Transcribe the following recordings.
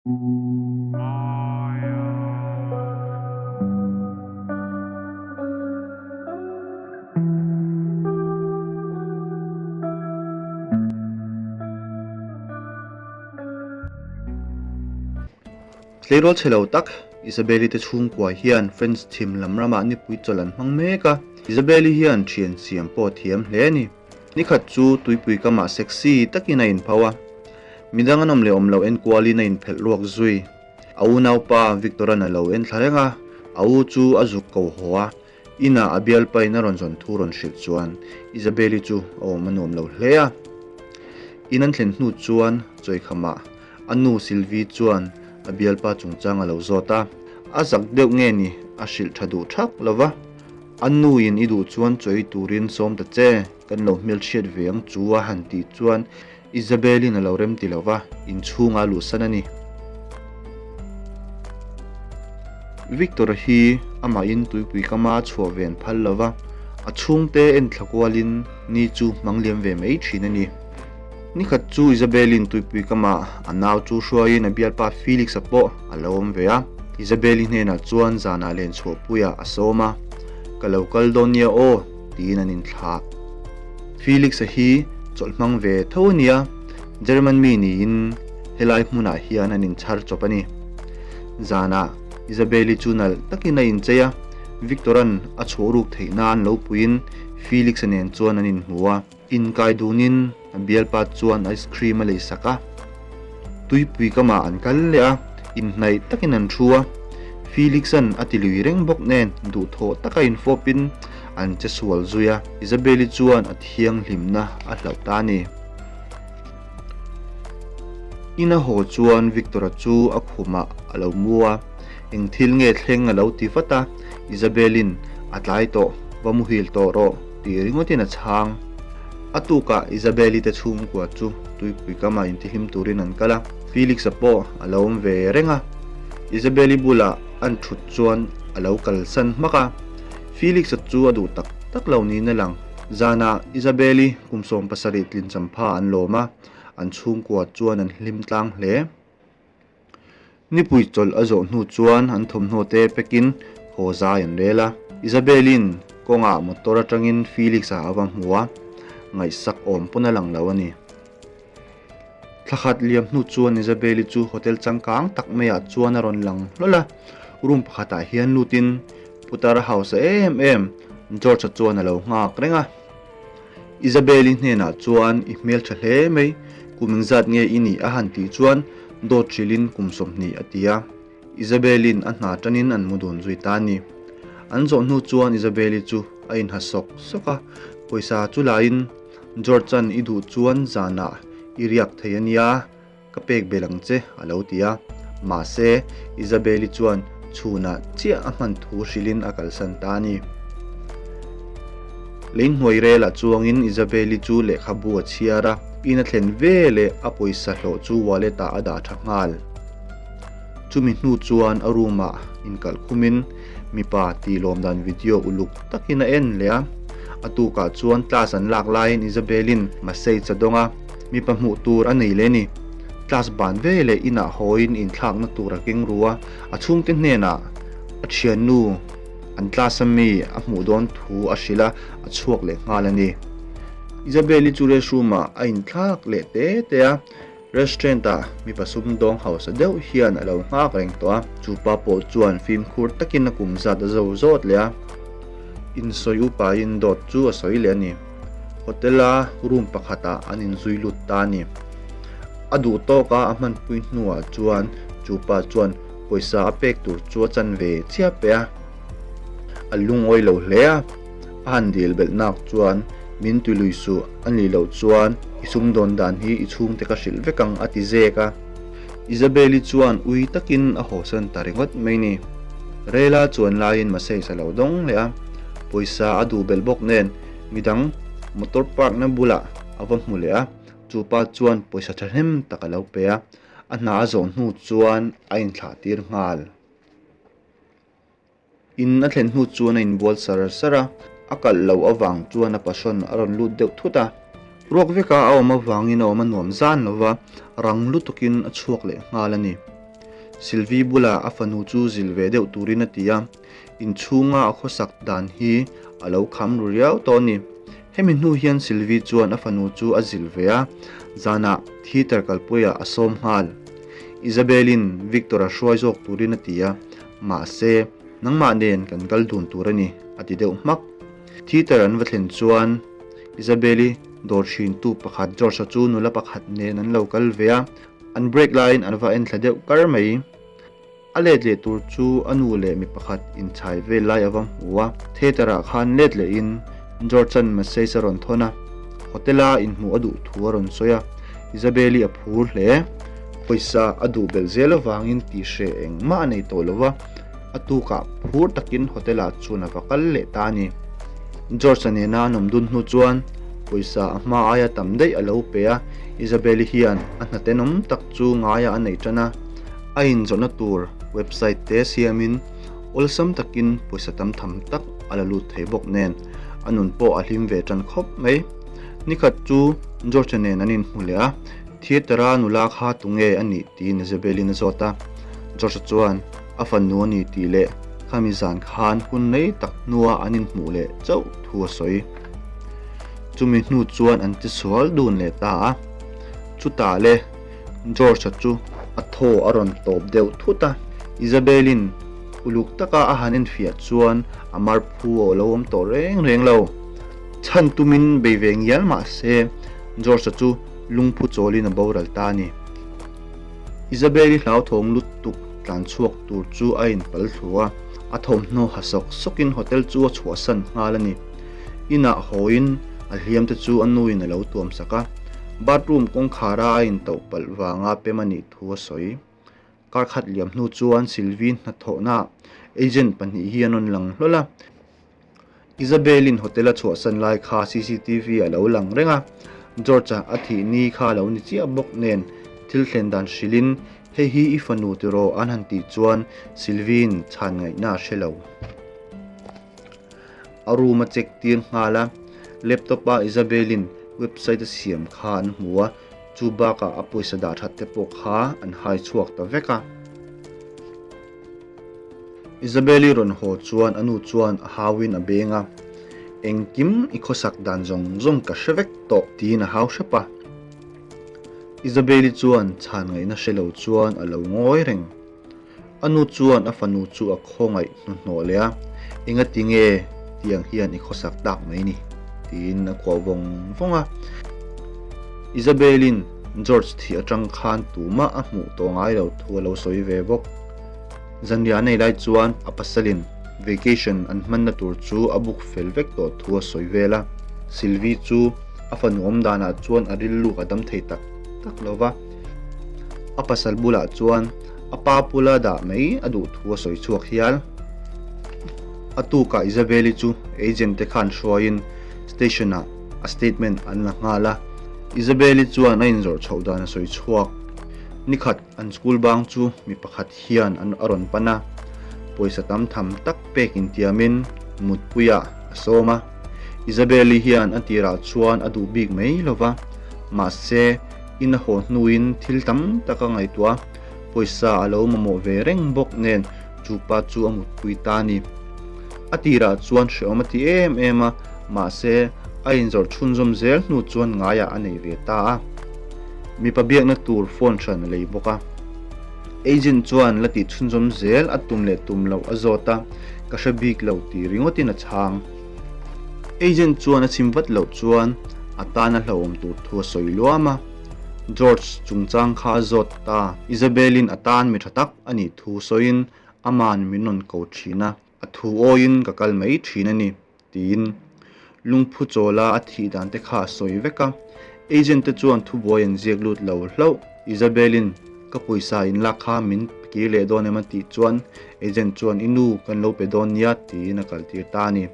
Tleirawl chhe lo tak Isabel-i te chhungkua hian French chhim lam ramah nipui chawlh an hmang mek a, Isabel-i hian thian siam pawh a thiam hle a ni. Nikhat chu tuipui kamah sexy takin a inpho a, midang an awm leh awm loh enkualin a inphelh ruak zui. A unaupa Victor-a'n a lo en thla reng a, a u chu a zuk ko haw a, inah a bialpain a rawn zawn thu rawn hrilh chuan Isabel-i chu a awm a nuam lo hle a. In an thlen hnu chuan chawikhamah a nu Sylvie chuan a bialpa chungchang a lo zawt a, a zak deuh nge ni a hrilh tha duh thak lo va. A nuin i duh chuan chawi turin sawm ta che, kan lo hmelchhiat ve ang chu a han tih chuan Isabel-in a lo rem ti lo va, inchhunga a luhsan a ni. Victor-a hi amahin tuipui kama a chhuah ve an phal lo va, a chhungte en thla kualin ni chu hmang liam ve mai thin a ni. Nikhat chu Isabel-in tuipui kama a nau chu hruaiin a bialpa Felix-a pawh a lo awm ve a. Isabel-i hnenah chuan zanah len chhuahpuiah a sawm a, Ka lo kal dawn nia aw, tiin an inthlah. Felix-a hi chawlh hmang ve tho a nia, German mi niin helai hmunah hian an inchhar chawp a ni. Zanah Isabel-i chu nalh takin a inchei a, Victor-a'n a chhuah ruk theih nan lo puiin Felix-a nen chuan an inhmu a. Inkai dunin a bialpa chuan ice cream a lei sak a, tuipui kamah an kal leh a, inhnaih takin an thu a, Felix-a'n a ti lui reng bawk nen duhthawh taka infawpin an che sual zui a, Isabel-i chuan a thianghlimna a hlauh ta a ni. Ina haw chuan Victor-a chu a khumah a lo mu a, eng thil nge thleng a lo ti vat a, Isabel-i'n a tlai tawh, va muhil tawh rawh. Tih ringawtin a chhang. A tukah Isabel-i te chhungkua chu tuipui kamah intihlim turin an kal a, Felix-a pawh a lo awm ve reng a. Isabel-i bulah an thut chuan a lo kalsan hmak a, Felix-a chu a duh tak tak lo niin a lang. Zanah Isabel-i kum 70 tlin champha an lawm a, an chhungkua chuan an hlim tlang hle. Nipui chawlh a zawh hnu chuan an thawmhnaw te pekin haw zai an rel a. Isabel-in kawngah motor atangin Felix-a a va hmu a, ngaihsak awm pawn a lang lo a ni. Thla khat liam hnu chuan Isabel-i chu hotel changkang tak maiah chuan a rawn lang hlawl a, room pakhatah hian lutin putar a hausa em em George-a chuan a lo nghak reng a. Isabel-i hnenah chuan i hmeltha hle mai, kum engzat nge i nih a han tih chuan dawt hrilhin kum 20 a ti a. Isabel-in a hna tanin an mu dun zui ta a ni. An zawh hnu chuan Isabel-i chu a inha sawk sawk a, pawisa chu lain George-a'n i duh chuan zanah i riak thei a nia, Ka pek belh ang che, a lo ti a. Mahse, Isabel-i chuan chhunah chiah a hman thu hrilhin a kalsan ta a ni. Lei hnuai relah chuangin Isabel-i chu lehkhabu a chhiar a, in a thlen ve leh a pawisa hlawh chu wallet-ah a dah tha nghal. Chumi hnu chuan a room-ah inkalh khumin mipa tih lawm dan video uluk takin a en leh a. A tukah chuan class an lak laiin Isabel-in message a dawng a. Mipa hmuh tur a nei leh ni. Class ban ve leh inah hawiin inthlakna tur a keng ru a, a chhungte hnenah a thiannu an class a mi a hmuh dawn thu a hrilh a, a chhuak leh nghal a ni. Isabel-i chu restroom ah a inthlak leh te te a, restaurant ah mipa sumdawng hausa deuh hian a lo nghak reng tawh a, chupa pawh chuan fimkhur takin a kum zat a zo zawt leh a, insawi upain dawt chu a sawi leh a ni. Hotel-a room pakhatah an inzui lut ta a ni. A duh tawka a hmanpui hnuah chuan chu pa chuan pawisa a pek tur chu a chan ve chiah pe a. A lungawi lo hle a, a han dil belh nak chuan min tui lui suh a nih loh chuan i sumdawn dan hi i chhungte ka hrilh vek ang a ti zek a. Isabel-i chuan ui takin a hawsan ta ringawt mai ni. Rela chuan laiin message a lo dawng leh a, pawisa a duh belh bawk nen Midang motor park na bulah a va hmu leh a, chu pa chuan pawisa thahnem tak a lo pe a, a hna a zawh hnu chuan a inthlah tir nghal. In a thlen hnu chuan a inbual sar sar a, a kalh loh avang chuan a passion a rawn lut deuh thut a. Ruak veka a awm avangin a awm a nuam zan lo va, rang lutukin a chhuak leh nghal a ni. Sylvie bulah a fanu chu zilh ve deuh turin a ti a, inchhunga a khawsak dan hi a lo kham ru riau tawh a ni. Hemi hnu hian Sylvie chuan a fanu chu a zilh ve a, zanah theatre kalpuiah a sawm nghal. Isabel-in Victor-a hruai zawk turin a ti a, mahse, nangmah nen kan kal dun tur a ni, a ti deuh hmak. Theatre an va thlen chuan Isabel-i dawr thintu pakhat George-a chu nula pakhat nen an lo kal ve a, An break laiin an va enthla deuh kar mai. A let leh tur chu a nu leh mi pakhat inchhai vel lai a va hmu a. Theatre ah khan let lehin George-a'n message a rawn thawn a, hotel-a inhmuh a duh thu a rawn sawi a. Isabel-i a phur hle. Pawisa a duh belh zel avangin tihhreh engmah a nei tawh lo va, a tukah phur takin hotel-ah chuan a va kal leh ta a ni. George-a nena an awm dun hnu chuan pawisa a hma aia tam daih a lo pe a, Isabelle-i hian a hna tenawm tak chu ngaiah a neih tan a, a inzawrhna tur website te siamin awlsam takin pawisa tam tham tak a la lut thei bawk nen a nun pawh a hlim ve tan khawp mai. Nikhat chu George-a nen an inhmu leh a, Theatre-a nula kha tunge a nih tiin Isabelle-in a zawt a, George-a chuan a fanu a ni tih leh khami zan khan hun rei tak hnua an inhmuh leh chauh thu a sawi. Chumi hnu chuan an ti sual dun leh ta a, chutah le George-a chu a thaw a rawn tawp deuh thut a, Isabelle-in uluk taka a han enfiah chuan a marphu a lo awm tawh reng reng lo. Chhan tumin bei ve ngial mah se George-a chu lungphu chawlin a boral ta a ni. Isabel-i hlauthawng lutuk tlan chhuak tur chu a inpal thlu a, a thawmhnaw ha sawk sawkin hotel chu a chhuahsan nghal a ni. Inah hawiin a hliam te chu a nuin a lo tuam sak a, bathroom kawngkhara a intoh palh vanga pem a nih thu a sawi. Kar khat liam hnu chuan Sylvie hnathawhnaah agent pahnih hi an rawn lang hlawl a. Isabel-in hotel a chhuahsan lai kha cctv a lo lang reng a, George-a a thih ni kha a lo ni chiah bawk nen thil thlen dan hrilhin hei hi i fanu tiraw an han tih chuan Sylvie-in chhan ngaihna a hre lo. A room a check tir nghal a, laptop-a Isabel-in website a siam kha an hmu a, Chu bakah a pawisa dah that te pawh kha an hai chhuak ta vek a. Isabel-i rawn haw chuan a nu chuan a hauin a beng a, Engkim i khawsak dan zawng zawng ka hre vek tawh tiin a hau hrep a. Isabel-i chuan chhan ngaihna hre lo chuan a lo ngawi reng. A nu chuan a fanu chu a khawngaih hnuhnawh leh a, Engati nge tiang hian i khawsak tak mai ni? tiin a kuah vawng vawng a. Isabel-in George thih atang khan tumah a hmuh tawh ngai lo thu a lo sawi ve bawk. Zanriah a nei lai chuan a pasalin vacation an hmanna tur chu a book fel vek tawh thu a sawi vel a. Sylvie chu a fanu awm danah chuan a rilru a dam thei tak tak lo va. A pasal bulah chuan a pa pula dah mai a duh thu a sawi chhuak hial. A tukah Isabel-i chu agent te khan hruaiin station ah a statement an la nghal a. Isabel-i chuan a inzawrh chhoh dan a sawi chhuak. Nikhat an school bang chu mi pakhat hian an a rawn pan a, pawisa tam tham tak pek intiamin mutpuiah a sawm a. Isabel-i hian a tirah chuan a duh bik mai lova, mahse In a haw hnuin thil tam tak a ngaihtuah a, pawisa a lo mamawh ve reng bawk nen chu pa chu a mutpui ta a ni. A tirah chuan hrehawm a ti em em a, mahse a inzawrh chhunzawm zel hnu chuan ngaiah a nei ve ta a. Mipa biakna tur phone hran a lei bawk a. Agent chuan la tih chhunzawm zel a tum leh tum loh a zawt a, ka hre bik lo tih ringawtin a chhang. Agent chuan a chim vat loh chuan a tan a hlauhawm tur thu a sawi luam a. George chungchang kha a zawt ta. Isabel-in a tan mi tha tak a nih thu sawiin aman min rawn ko thin a, a thu awiin ka kal mai thin a ni, tiin lungphu chawla a thih dan te kha a sawi vek a. Agent te chuan thubuai an ziak lut lo hlauh. Isabel-in ka pawisa in lak kha min kir leh dawn em a tih chuan agent chuan i nu kan lo pe dawn nia tiin a kaltir ta a ni.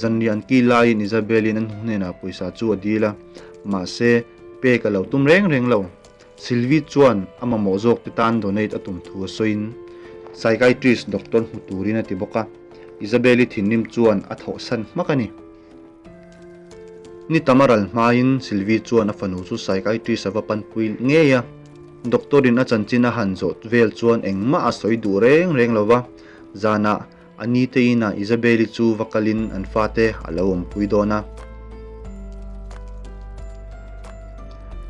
Zanriah an kil laiin Isabel-in a nu hnenah pawisa chu a dil a, mahse pek a lo tum reng reng lo. Sylvie chuan a mamawh zawk te tan donate a tum thu a sawiin psychiatrist doctor hmu turin a ti bawk a, Isabel-i thinrim chuan a thawhsan hmak a ni. Ni tam a ral hmain Sylvie chuan a fanu chu psychiatrist a va panpui ngei a. Doctor in a chanchin a han zawh vel chuan engmah a sawi duh reng reng lo va, zanah a ni te inah Isabel-i chu va kalin an fate a lo awmpui dawn a.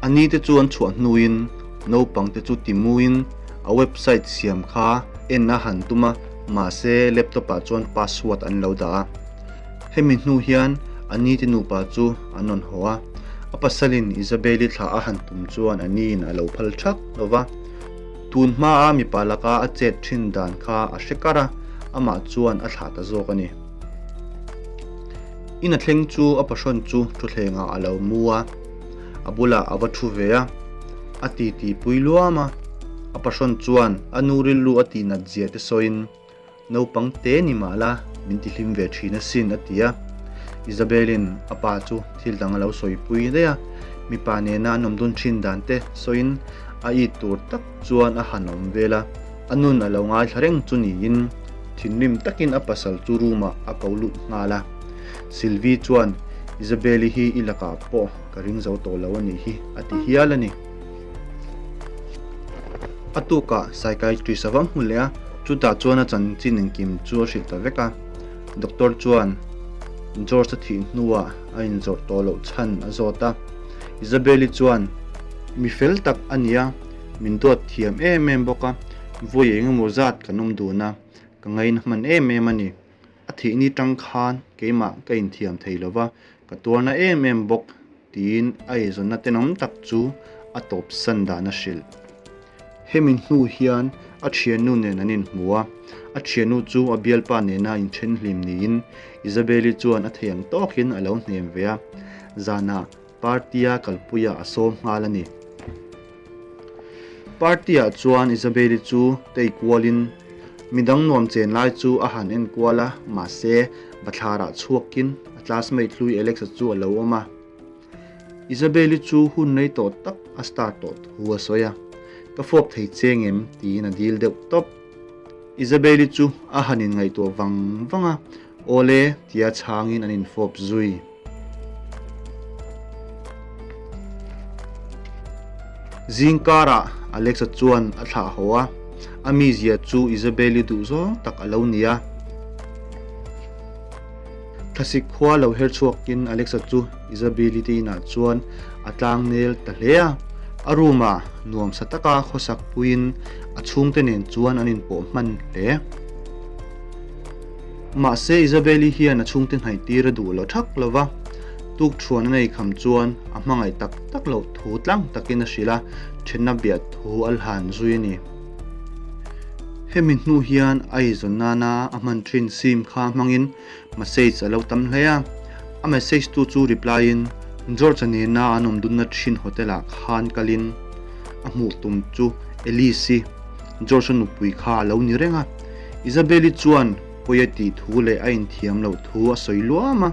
A ni te chu an chhuah hnuin naupang te chu timuin a website siam kha en a han tum a, mahse laptop ah chuan password an lo dah a. Hemi hnu hian a ni te nupa chu an rawn haw a, a pasalin Isabel-i thlah a han tum chuan a niin a lo phal thak lo va. Tun hmaa mipa laka a chet thin dan kha a hre kar a, amah chuan a thlah ta zawk a ni. In a thleng chu a pahrawn chu thutthlengah a lo mu a, a bulah a va thu ve a, a titi pui luam a. A pahrawn chuan a nu rilru a tihnat zia te sawiin, Naupang te ni mah la, min ti hlim ve thin asin, a ti a. Isabel-in a pa chu thil dang a lo sawipui daih a, mipa nena an awm dun thin dan te sawiin a it tur tak chuan a han awm vel a, a nun a lo ngaithla reng chu niin thinrim takin a pasal chu room-ah a ko lut nghal a. Sylvie chuan, Isabel-i hi i lakah pawh ka ring zo tawh lo a nih hi, a ti hial a ni. A tukah psychiatrist a va hmu leh a, chutah chuan a chanchin engkim chu a hrilh ta vek a. Doctor chuan George a thih hnuah a inzawrh tawh loh chhan a zawt a. Isabelle-i chuan, Mi fel tak a ni a, min duat thiam em em bawk a, vawi eng emaw zat kan awm dun a, ka ngaina hman em em a ni. A thihni tang khan keimah ka inthiam thei lo va, ka tuarna em em bawk. Tiin a eizawnna tenawm tak chu a tawp san dan a hrilh. Hemi hnu hian a thiannu nen an inhmu a, a thiannu chu a bialpa nena inthen hlim niin Isabel-i chuan a thei ang tawkin a lo hnem ve a, zanah party-a kalpuiah a sawm nghal a ni. Party-ah chuan Isabel-i chu tei kualin midang nuam chen lai chu a han en kual a, mahse bathlarah chhuakin a classmate hlui Alex-a chu a lo awm a. Isabel-i chu hun rei tawh tak a star tawh thu a sawi a, Ka fawp thei che ngem? tiin a dil deuh tawp. Isabel-i chu a han inngaihtuah vang vang a, Awle tia chhangin an infawp zui. Zing karah Alexa chuan a thlah haw a, a mizia chu Isabel-i duh zawng tak a lo ni a. Thlasik khua lo her chhuakin Alexa chu Isabel-i te inah chuan a tlang nel ta hle a. A room-ah nuamsa taka khawsak puiin a chhungte nen chuan an inpawh hman hle. Mahse Isabel-i hian a chhungte hnaih tir a duh lo thak lo va, tukṭhuan a nei kham chuan a hmangaih tak tak loh thu tlang takin a hrilh a, ṭhenna biah thu a hlan zui a ni. Hemi hnu hian a eizawn nana a hman ṭhin sim kha hmangin message a lo tam hle a, a message tu chu reply in George-a nena an awm dunna ṭhin hotel-ah khan kalin a hmuh tum chu Alice-i, George-a nupui kha a lo ni reng a. Isabel-i chuan pawi a tih thu leh a inthiam loh thu a sawi luam a,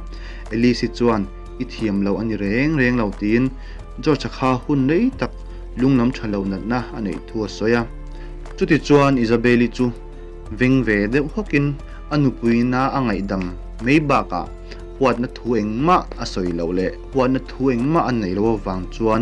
Alice-i chuan i thiam loh a ni reng reng lo tiin George-a kha hun rei tak lunglam tha lo natna a neih thu a sawi a. Chutichuan Isabel-i chu veng ve deuh hawkin a nupuina a ngaihdam mai bakah huatna thu engmah a sawi loh leh huatna thu engmah a neih loh avang chuan.